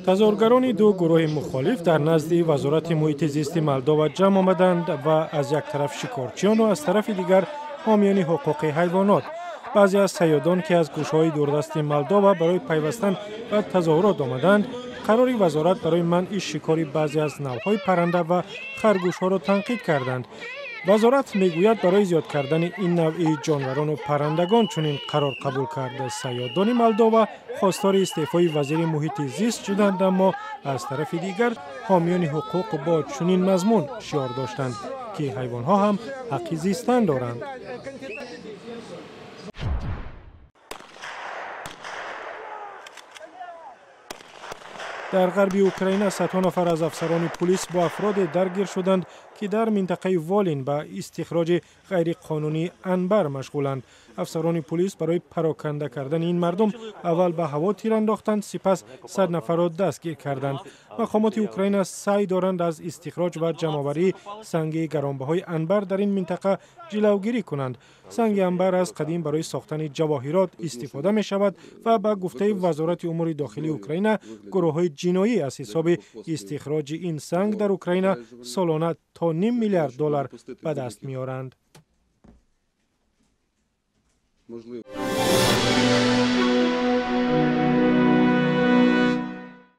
Тазоҳургарони ду гурӯҳи мухолиф дар назди Вазорати муҳити зисти Молдова ҷамъ омаданд ва аз як тараф шикорчиёну аз тарафи дигар ҳомиёни ҳуқуқи ҳайвонот. Баъзе аз сайёдон, ки аз гӯшаҳои дурдасти Молдова барои пайвастан ба тазоҳурот омаданд, қарори вазорат барои манъи шикори баъзе аз навъҳои парранда ва харгӯшҳоро танқид карданд. Вазорат мегӯяд, барои зиёд кардани ин навъи ҷонварону паррандагон чунин қарор қабул кард. Сайёдони Молдова хостори истеъфои вазири муҳити зист шуданд, аммо аз тарафи дигар ҳомиёни ҳуқуқ бо чунин мазмун шиор доштанд, ки ҳайвонҳо ҳам ҳаққи зистан доранд. Дар ғарби Украина садҳо нафар аз афсарони пулис бо афроде даргир шуданд, ки дар минтақаи Волин ба истихроҷи ғайриқонунии анбар машғуланд. Афсарони пулис барои пароканда кардани ин мардум аввал ба ҳаво тир андохтанд, сипас 100 нафарро дастгир карданд. Мақомоти Украина саъй доранд аз истихроҷ ва ҷамъоварии санги гаронбаҳои анбар дар ин минтақа ҷилавгирӣ кунанд. Санги анбар аз қадим барои сохтани ҷавоҳирот истифода мешавад ва ба гуфтаи Вазорати умури дохилии Украина гурӯҳҳои ҷиноӣ аз ҳисоби истихроҷи ин санг дар Украина солона то ним миллиард доллар ба даст меоранд.